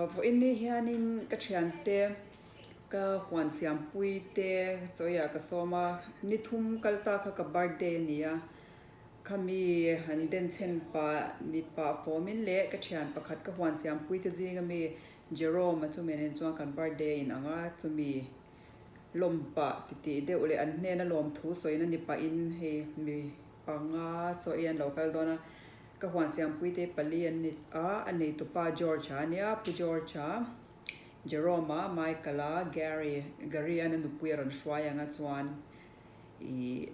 Vawiin ni hianin ka thiante ka huan siampui te chawiah ka sawm a, ni thum kal ta kha ka birthday a ni a, khami han denchhen pah ni pah fawmin leh ka thian pakhat ka huan siampui te zinga mi Jerome-a chumi nen chuan kan birthday a inang a, chumi lawm pah titih deuh leh an hnena lawmthu sawina ni pahin hei mi panga chaw ei an lo kal dawn a, ka huan siampui te pali an ni a, a neitupa George-a a nia, Pu George-a, Jerome-a, Michael-a, Gary, Gary-a'n a nupui a rawn hruai ang a chuan ih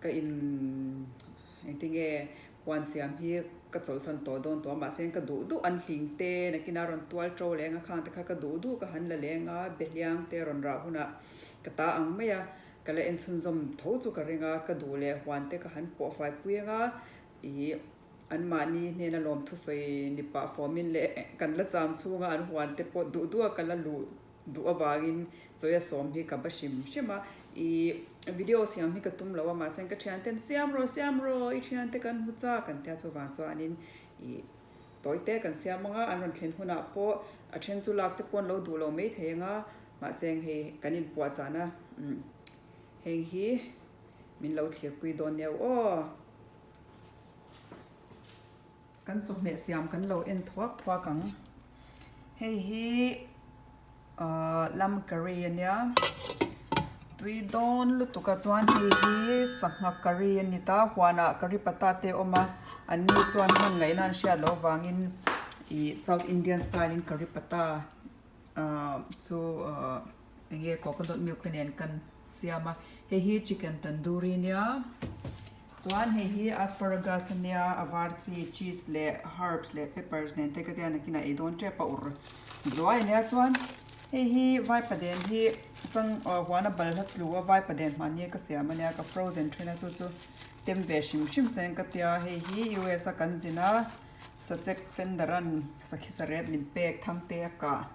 ka in engtinge huan siam hi ka chawlhsan tawh dawn tawh a, mahse ka duh duh an hling te nakinah a rawn tual to leng a khang te kha ka duh duh ka han la leng a, behliang te a rawn rah hunah ka ta ang mai a, ka la en chhunzawm tho chu ka ring a, ka duh leh huan te ka han pawh fai pui ang a, ih anmahni hnena lawmthu sawi ni pah fawmin leh kan la cham chhunga an huan te pawh duh duh a ka la luh duh avangin chawia sawm hi ka ba hrim hrim a, ih video siam hi ka tum lo a mahse ka thian ten siam rawh siam rawh i thian te kan hmu chak an tia chuvang chuanin ih tawi te kan siam ang a an rawn thlen hunah pawh a then chu lak te pawh an lo duh lo mai thei ang a mahse hei kan inpuah chahna umm heng hi min lo thlirpui dawn nia aw. Kan chawhmeh siam kan lo en thuak thuak ang. Hei hi ahh lamb curry a nia. Tui dawn lutuk a chuan hei hi sangha curry a ni ta. Huanah curry pata te a awm a. An ni chuan hman ngaihna an hriat loh avangin ih south indian style in curry pata ahh chu ahh eng nge coconut milk te nen kan siam a. Hei hi chicken tandoori a nia. Chuan hei hi asparagus a nia, a var chi, cheese leh herbs leh peppers nen te ka tia nakinah ei dawn tep a ur zuai a nia. Chuan hei hi vaipaden hi chang huana balhla tlu a vaipaden hmahni ka siam a nia, ka frozen thin a chu chu tem ve hrim hrim seng ka tia. Hei hi US a kan zin a, sachek fendaran sakhi sarep min pek thangte a kah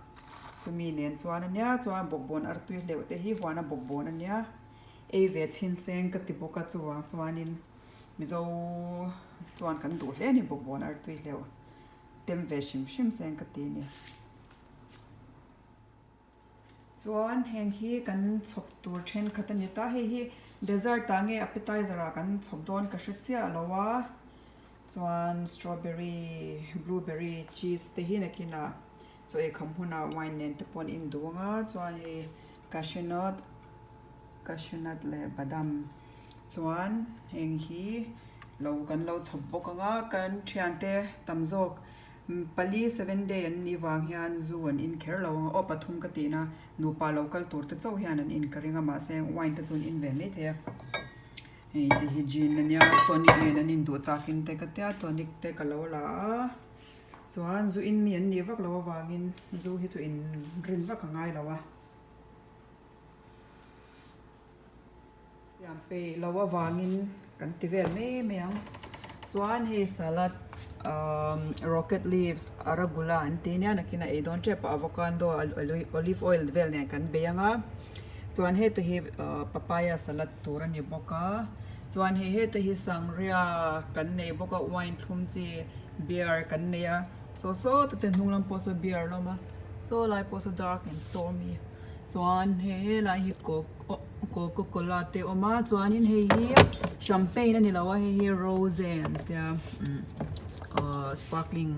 chumi nen chuan a nia. Chuan bawkbawn artui hleuh te hi huana bawkbawn a nia. Ei ve chhin seng ka ti bawk a, chuvang chuanin Mizo chuan kan duh hle a ni bawkbawn artui hleuh tem ve hrim hrim seng ka ti a ni. Chuan heng hi kan chhawp tur thenkhat a ni ta, hei hi dessert ah nge appetizer ah kan chhawp dawn ka hre chiah lo a, chuan strawberry, blueberry, cheese te hi nakinah chaw ei kham hunah wine nen te pawh an induh ang a, chuan hei Cashew nut, cashew nut leh badam chuan heng hi lo kan lo chhawp bawk ang a, kan thiante tam zawk pali seven day an nih vang hian zu an in kher lo ang a, aw pathum ka tihna nupa lo kal tur te chauh hian an in ka ring a mahse wine te chu an in ve mai thei a, hei te hi gin ania tonic nen an induh takin te ka tia tonic te ka lo la a. Chuan zu in mi an nih vak loh avangin zu hi chu in rin vak a ngai lo a. Siam peih loh avangin kan ti vel mai mai ang. Chuan hei salad umm rocket leaves arugula an tih nia nakin a ei dawn tep a avocado olive oil vel nen kan bei ang a. Chuan heta hi papaya salad tur a ni bawk a. Chuan hei heta hi sangria kan nei bawk a wine thlum chi beer kan nei a saw saw te te hnung lam pawh saw beer a awm a saw lai pawh saw dark and stormy chuan hei helai hi coca cola te a awm a chuanin hei hi champagne a ni lo a hei hi rose an tia ahh sparkling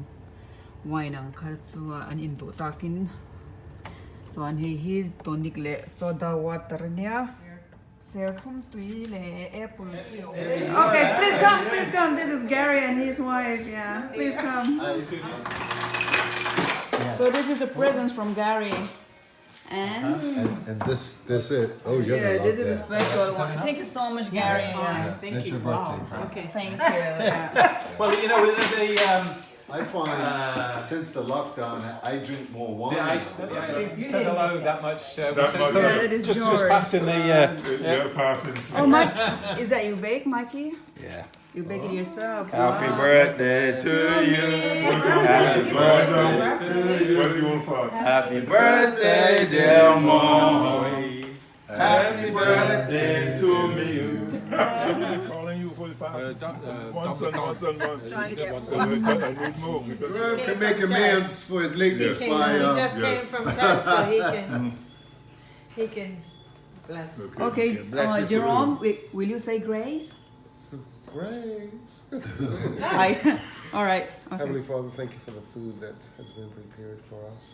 wine ang kha chu an induh takin chuan hei hi tonic leh soda water a nia. Serthlum tui leh apple tui a awm. Okay, please come, please come. This is Gary and his wife. Yeah, please come. So this is a present from Gary. And, And, and this, this it. Oh, you're yeah, gonna this love is a that. special one. Thank you so much, Gary. Yeah. Yeah, that's your birthday present. Okay, thank you. Yeah. Well, you know, the, the, um, I find since the lockdown, I drink more wine. the ice, the ice you said hello that much. That we said much. sort of Yeah, that is just, George. just passed in the. Yeah, passing. Oh, Mike, is that you bake, Mikey? Yeah. You bake it yourself. Happy Wow. birthday to you. Happy birthday to you. Where do you all find? Happy birthday, dear mom. Happy birthday to me. Calling you for the party. Once and once and once. Trying to get Once So I need more because Jerome came can make from amends for his lateness He, came, by he just yeah. came from church, so he can he can bless. Okay, Bless you. Jerome, will you say grace? Grace. I, all right. Okay. Heavenly Father, thank you for the food that has been prepared for us.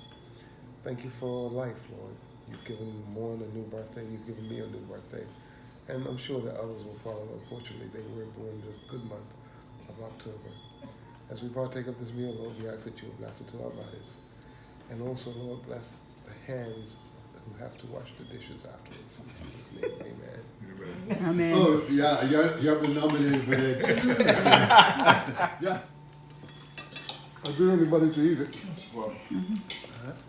Thank you for life, Lord. You've given Morn a new birthday. You've given me a new birthday. And I'm sure that others will follow. Unfortunately, they weren't born in the good month of October. As we partake of this meal, Lord, we ask that you will bless it to our bodies. And also, Lord, bless the hands who have to wash the dishes afterwards. In Jesus' name, amen. Amen. Amen. Oh, yeah, you've been nominated for that. Yeah. Is there anybody to eat it? Well,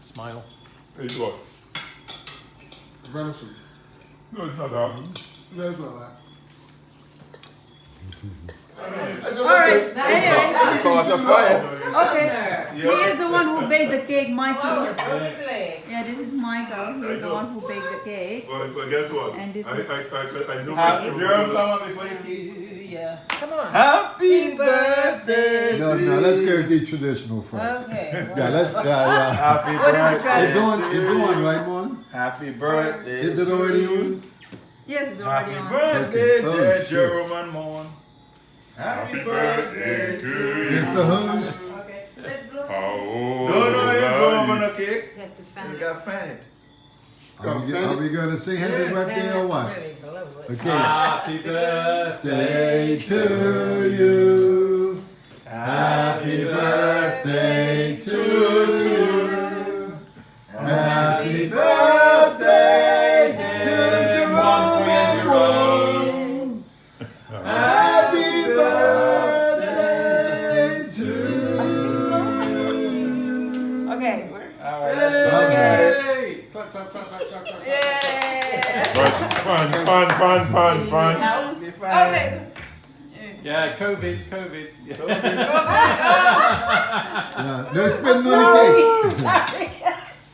Smile. Eat what? Venison. No, it's not that. There's not that. All right. Anyway, Because of fire. okay. He is the one who baked the cake, Mikey. Oh, broke his leg. Yeah, this is Michael. He is the one who baked the cake. But guess what? And this I, is- I know Happy my Jerome, come on before you keep. Yeah. Come on. Happy birthday No, to no, let's you. go the traditional first. Okay. Yeah, let's, yeah, yeah. Happy What is the birthday. It's on, it's on, right, Mon? Happy birthday. Is it already on? Yes, it's already Happy on. birthday, Okay. Oh, dear shit. Jerome and Mon. Happy birthday to you. It's the host. Okay. Let's blow. How old No, no, you blow are on you? the cake. You have to fan You it. got fan it. Are we gonna say happy Yes. birthday or what? Really blow it. Okay. Happy birthday. Day to you. Happy birthday to you. Happy birthday to Jerome and Ron. Happy birthday to you. Okay. We're... All right, let's go. Hey! Clap, clap, clap, clap, clap, clap. Yay! Right, fun, fun, fun, fun, fun. Be fine. Okay. Yeah, COVID, COVID. Yeah. Yeah, no spitting on the cake.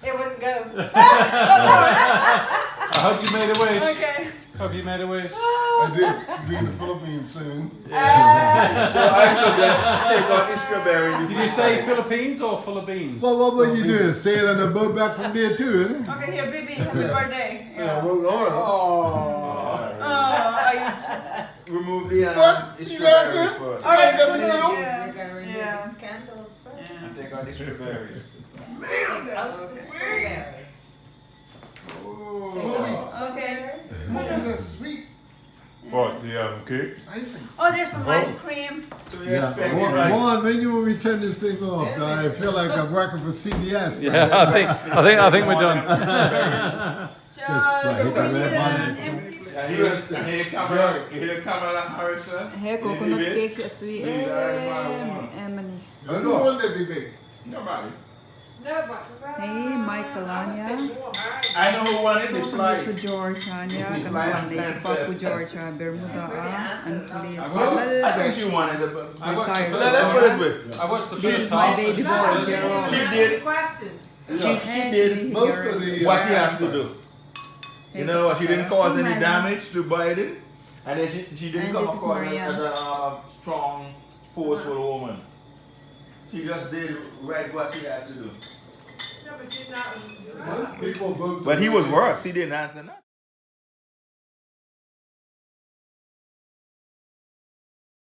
It wouldn't go. I hope you made a wish. Okay. Hope you made a wish. I did. Be in the Philippines soon. So I suggest take out the strawberry. Did you say Philippines or full of beans? Well, what were you doing? Sailing a boat back from there too, isn't it? Okay, here, baby. Happy birthday. Yeah, well, all right. Oh, are you... Remove the, What? the You strawberries like it? first. All right, Can't get put me it- killed? yeah. You're gonna remove Yeah. the candles first. And take out the strawberries. Out the strawberries. Okay. Mommy, that's sweet What, the cake? icing. Oh, there's some ice cream. So you Yeah. expect Juan, it right. Juan, when you want me to turn this thing off? I feel like I'm working for CBS. Yeah, I think we're done. Just like hit the red button. And here Kamala Harris. sir. Hey, You coconut leave it? cake at 3 Leave that in my one. a.m. I don't know when they be big. Nobody. No, but Hey, Michael Anya. I know who wanted the So, flight. Mr. George Anya, Fly and Kanwan, Papu George, Bermuda, and please. I think she wanted it, but I watched the Let- Let's put it this way. I watched the This first is my half. baby boy, Jerome. She did. Questions. She did Most of the what she had to do. You know what? She didn't cause any Hey. damage to Biden, and then she didn't And come this is across as Marianne. a strong, forceful woman. She just did right what she had to do. No, but she's not. Most people vote. But he was worse. He didn't answer nothing.